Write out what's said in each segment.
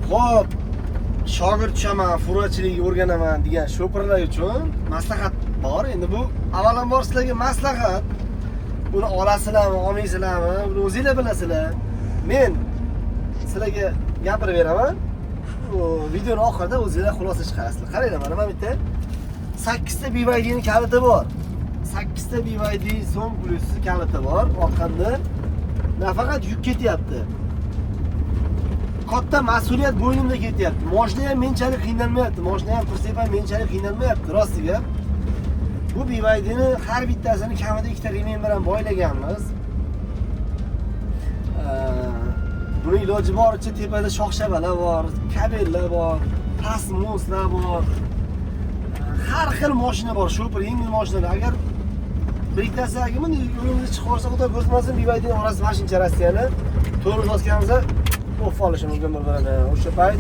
Xo'p, shogird tushaman, furachilikka o'rganaman degan shopirlar uchun maslahat bor. Endi bu avvalambor sizlarga maslahat. Buni olasizlarmi, olmaysizlarmi, buni o'zinglar bilasizlar. Men sizlarga gapirib beraman. U videoni oxirida o'zinglar xulosa chiqarasizlar. Qaranglar, mana bu yerda 8 ta BYDning kaliti bor. 8 ta BYD Song Plus kaliti bor. Orqamda nafaqat yuk ketyapti. Katta mas'uliyat bo'ynimda ketyapti. Moshina ham menchalik qiynalmayapti. Moshina ham, прицеп ham menchalik qiynalmayapti, rosti gap. Bu BYDni har bittasini kamida ikkita ремень bilan boylaganmiz. Buni iloji boricha tepada shox-shabala bor, kabellar bor, pastmuslar bor. Har xil mashina bor, shopir, yengil mashinalar. Agar bir ikkitasi agar bunday yo'limizga chiqib qolsa, Xudo ko'rmasin, BYDning orasi mashincha Rossiyani tormoz bosganimizda o'f olishi mumkin bir-birini. O'sha payt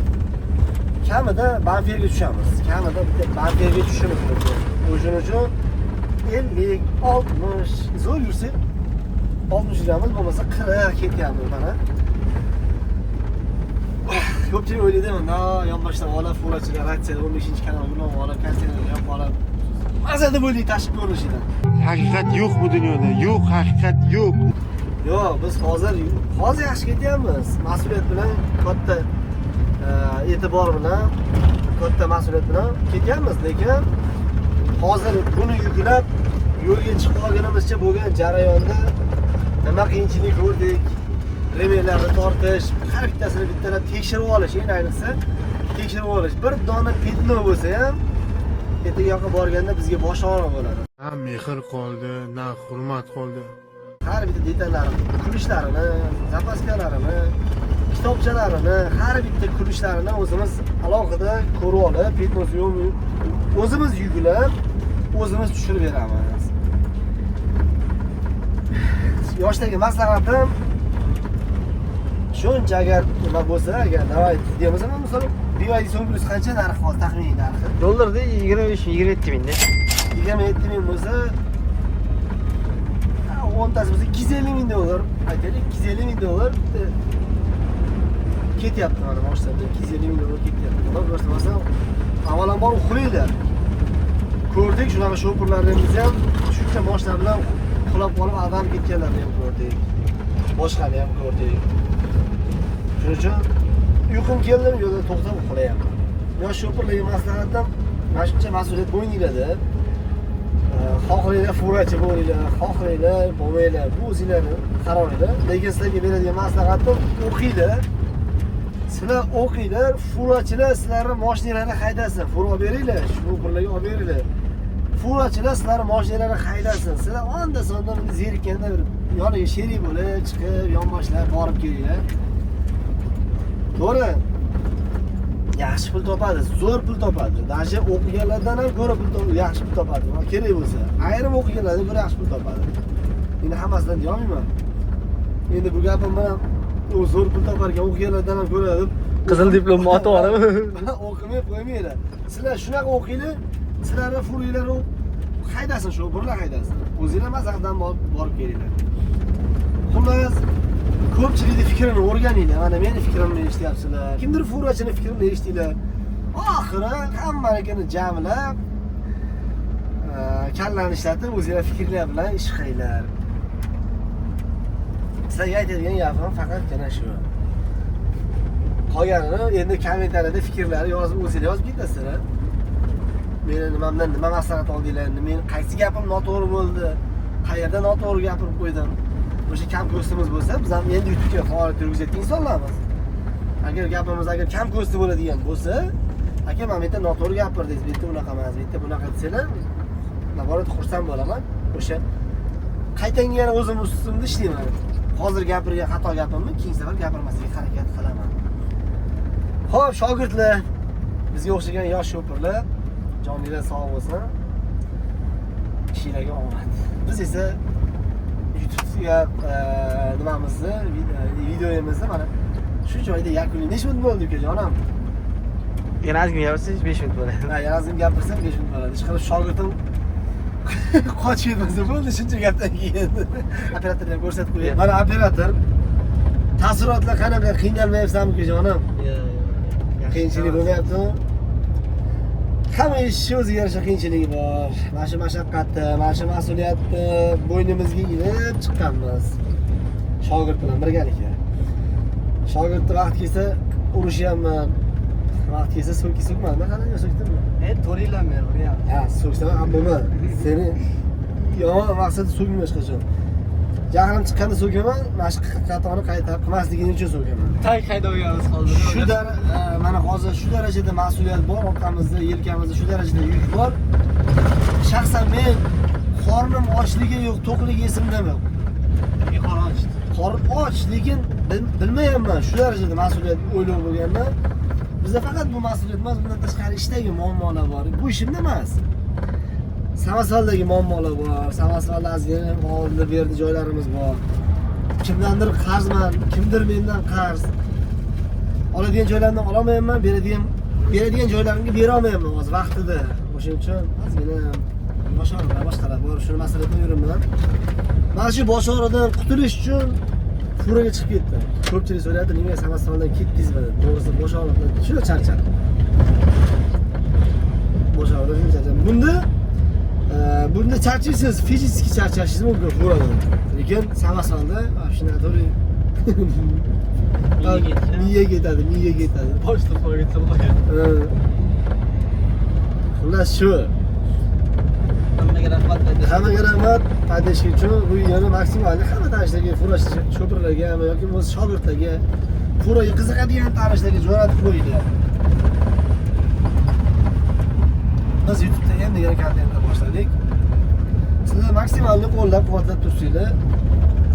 kamida bamperga tushamiz. Kamida bitta bamperga tushishimiz mumkin. O'shuning uchun 50, 60 zo'r yursak 60 yuramiz, bo'lmasa 40 ketyapmiz mana. Ko'pchilik o'ylaydi, mana yonboshlab olib, furachilar ratsiyada 15-kanal ulanib olib, konteyner yopib olib, maza deb o'ylaydi tashqi ko'rinishidan. Haqiqat yo'q bu dunyoda. Yo'q, haqiqat yo'q. Yo'q, biz hozir yaxshi ketyapmiz. Mas'uliyat bilan, katta e'tibor bilan, katta mas'uliyat bilan ketyapmiz, lekin hozir buni yuklab yo'lga chiqib olgunimizcha bo'lgan jarayonda nima qiyinchilik ko'rdik, ремень larni tortish, har bittasini bittalab tekshirib olish, eng ayniqsa tekshirib olish. Bir dona пятно bo'lsa ham ertaga yoqqa borganda bizga bosh og'riq bo'ladi. Na mehr qoldi, na hurmat qoldi. Har bitta detallarini, ключ larini, запаска larini, kitobchalarini, har bitta ключ larini o'zimiz alohida ko'rib olib, пятно si yo'qmi, o'zimiz yuklab, o'zimiz tushirib beramiz. Yoshlarga maslahatim shuncha, agar nima bo'lsa, agar давай deymiz, misol, BYD Song Plus qancha narxi hozir, taxminiy narxi? Dollarda 25 ming, 27 mingda. 27 ming bo'lsa, 10 tasi bo'lsa 250 ming dollar, aytaylik, 250 ming dollar bitta ketyapti. Mana mashinada 250 ming dollar ketyapti. Xudo ko'rsatmasa, avvalambor uxlanglar. Ko'rdik shunaqa shopirlarimiz ham shuncha moshina bilan uxlab qolib ag'darib ketganlarni ham ko'rdik, boshqani ham ko'rdik. Shuning uchun uyqum keldimi, yo'lda to'xtab uxlayapman. Yosh shopirlarga maslahatim, mana shuncha mas'uliyat bo'yninglarda. Xohlanglar, furachi bo'linglar, xohlanglar, bo'lmanglar, bu o'zinglarni qaroringlar. Lekin sizlarga beradigan maslahatim, o'qinglar. Sizlar o'qinglar, furachilar sizlarni moshinanglarni haydasin. Fura olib beringlar, shopirlarga olib beringlar. Furachilar sizlarni moshinanglarni haydasin. Sizlar onda sonda bunday zerikkanda bir yoniga sherik bo'lib chiqib, yonboshlab borib kelinglar. To'g'ri, yaxshi pul topadi, zo'r pul topadi. Даже o'qiganlardan ham ko'ra pul topadi, yaxshi pul topadi. Kerak bo'lsa, ayrim o'qiganlardan ko'ra yaxshi pul topadi. Endi hammasidan deyolmayman. Endi bu gapim bilan u zo'r pul topar ekan, o'qiganlardan ham ko'ra deb Qizil diplomni otib yuborib. O'qimay qo'ymanglar. Sizlar shunaqa o'qinglar, sizlarni furinglar u haydasin, shu burlar haydasin. O'zinglar mazaxdan borib kelinglar. Xullas, ko'pchilikni fikrini o'rganinglar. Mana meni fikrimni eshityapsizlar. Kimdir furachini fikrini eshitdinglar. Oxiri hammanikini jamlab, kallani ishlatib, o'zinglar fikrlar bilan ish qilinglar. Sizlarga aytadigan gapim faqatgina shu. Qolganini endi kommentariyada fikrlarni yozib, o'zinglar yozib ketasizlar. Meni nimamdan nima maslahat oldinglar, men qaysi gapim noto'g'ri bo'ldi, qayerda noto'g'ri gapirib qo'ydim. O'sha kam ko'stimiz bo'lsa, biz ham endi YouTube'ga faoliyat yurgizayotgan insonlarmiz. Agar gapimiz agar kam ko'sti bo'ladigan bo'lsa, aka, mana bu yerda noto'g'ri gapirdingiz, bu yerda unaqa emas, bu yerda bunaqa desanglar, наоборот xursand bo'laman. O'sha qaytanga yana o'zim ustimda ishlayman. Hozir gapirgan xato gapimni keyingi safar gapirmaslikka harakat qilaman. Xo'p, shogirdlar, bizga o'xshagan yosh shopirlar, joninglar sog' bo'lsin. Ishinglarga omad. Biz esa YouTube'ga nimamizni, videomizni mana shu joyda yakunlaymiz. Necha minut bo'ldi, ukajonim? Yana ozgina gapirsangiz, 5 minut bo'ladi. Ha, yana ozgina gapirsam 5 minut bo'ladi. Ishqilib shogirdim qochib ketmasa bo'ldi shuncha gapdan keyin. Operatorga ham ko'rsatib qo'yay. Mana operator. Taassurotlar qanaqa, qiynalmayapsanmi, ukajonim? Yo'q, yo'q. Qiyinchilik bo'lmayaptimi? Hamma ishni o'ziga yarasha qiyinchiligi bor. Mana shu mashaqqatni, mana shu mas'uliyatni bo'ynimizga ilib chiqqanmiz. Shogird bilan birgalikda. Shogirdni vaqt kelsa urishyapman. Vaqt kelsa so'ki so'kmadim. Men qanday so'kdimmi? 4 yildan beri uryapti. Ha, so'ksam ham bo'lma. Seni yomon maqsadda so'kmayman hech qachon. Jahlim chiqqanda so'kaman, mana shu xatoni qaytarib qilmasliging uchun so'kaman. Tak haydovganimiz hozir. Shu mana hozir shu darajada mas'uliyat bor, orqamizda, yelkamizda shu darajada yuk bor. Shaxsan men qornim ochligi yo'q, to'qligi esimda yo'q. Qorin och. Qorin och, lekin bilmayapman, shu darajada mas'uliyat o'ylab bo'lganman. Bizda faqat bu mas'uliyat emas, bundan tashqari ishdagi muammolar bor. Bu ishimda emas. Samasvaldagi muammolar bor. Samasvalda ozgina oldi berdi joylarimiz bor. Kimdandir qarzman, kimdir mendan qarz. Oladigan joylarimdan ololmayapman, beradigan joylarimga bera olmayapman hozir vaqtida. O'shuning uchun ozgina bosh og'riqlar, boshqalar bor. Shuni masalada yuribman. Mana shu bosh og'riqdan qutulish uchun furaga chiqib ketdim. Ko'pchilik so'rayapti, nega Samasvaldan ketdingizmi deb. To'g'risi bosh og'riqdan juda charchadim. Bosh og'riqdan juda charchadim. Bunda charchaysiz, fizik charchashingiz mumkin furadan. Lekin Samasvalda вообще натуре miya ketadi, miya ketadi. Boshda qo'yib ketadi. Xullas shu. Hammaga rahmat. Hammaga rahmat поддержка uchun. Bu videoni maksimal hamma tanishlarga, fura sho'pirlarga yoki bo'lmasa shogirdlarga, furaga qiziqadigan tanishlarga jo'natib qo'yinglar. Biz YouTube'da endigina kontentni boshladik. Sizlar maksimalni qo'llab-quvvatlab tursanglar,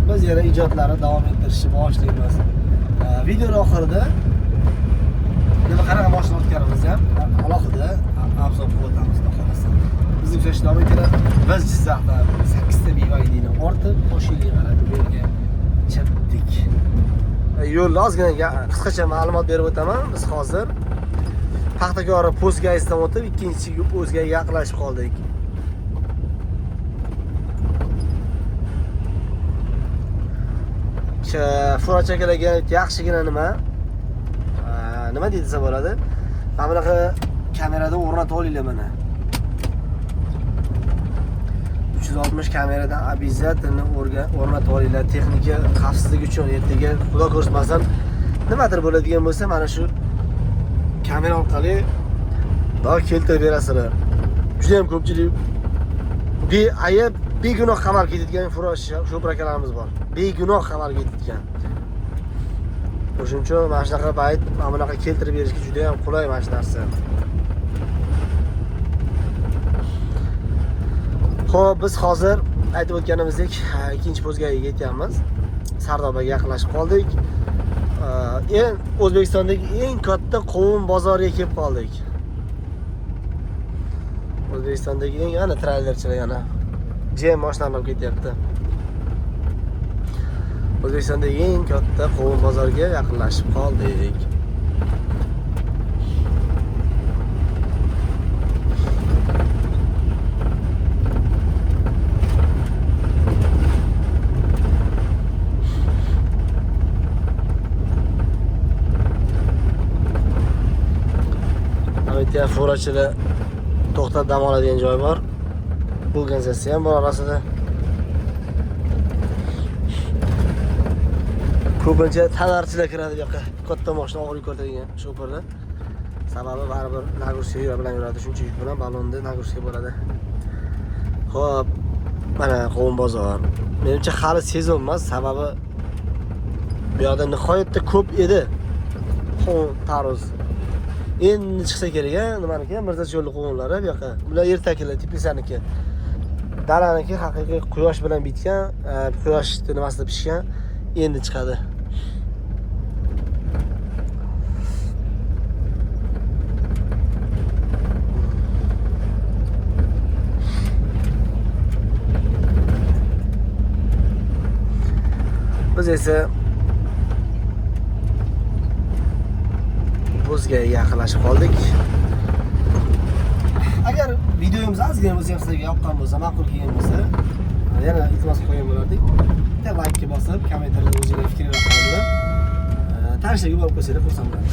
biz yana ijodlarni davom ettirishni boshlaymiz. Videoning oxirida nima qanaqa mashina o'tganimizni ham alohida obzor qilib o'tamiz, xudo xohlasa. Bizni kuzatishda davom etinglar. Biz Jizzaxda 8 ta BYDni ortib, Toshkentga qarab yo'lga chiqdik. Yo'lda ozgina qisqacha ma'lumot berib o'taman. Biz hozir Paxtakor po'stgaysidan o'tib, ikkinchi po'stga yaqinlashib qoldik. Furachi akalarga yaxshigina nima desa bo'ladi. Mana bunaqa kamerada o'rnatib olinglar mana. 360 kameradan обязательно o'rnatib olinglar. Texnika xavfsizligi uchun ertaga xudo ko'rsatmasin nimadir bo'ladigan bo'lsa, mana shu kamera orqali xudo keltirib berasizlar. Juda ham ko'pchilik beayb, begunoh qamalib ketadigan shopir akalarimiz bor. Begunoh qamalib ketgan. O'shuning uchun mana shunaqa payt mana bunaqa keltirib berishga juda ham qulay mana shu narsa. Xo'p, biz hozir aytib o'tganimizdek ikkinchi po'stga yetganmiz. Sardobaga yaqinlashib qoldik. Eng O'zbekistondagi eng katta qovun bozoriga kelib qoldik. O'zbekistondagi eng ana treylerchilar yana GM mashinalari olib ketyapti. O'zbekistondagi eng katta qovun bozoriga yaqinlashib qoldik. Albatta, furachilar to'xtab dam oladigan joy bor. Vulkanizatsiya ham bor orasida. Ko'pincha tanarchilar kiradi bu yoqqa. Katta mashina og'ir yuk ko'taradigan shofirlar. Sababi baribir nagruzka bilan yuradi, shuncha yuk bilan ballonda nagruzka bo'ladi. Xo'p, mana qovun bozor. Menimcha hali sezon emas, sababi bu yoqda nihoyatda ko'p edi qovun tarvuz. Endi chiqsa kerak, ha, nimaniki? Mirzacho'lli qovunlari bu yoqqa. Bular ertakilar, teplisaniki. Dalaniki haqiqiy quyosh bilan bitgan, quyosh nimasida pishgan, endi chiqadi. Biz esa Bo'zga yaqinlashib qoldik. Agar videomiz ozgina bo'lsa ham sizlarga yoqqan bo'lsa, ma'qul kelgan bo'lsa, yana iltimos qo'ygan bo'lardik. Bitta like bosib, kommentariyada o'zingizning fikringizni qoldirib, tanishlarga bo'lib qo'ysanglar xursand bo'lardik.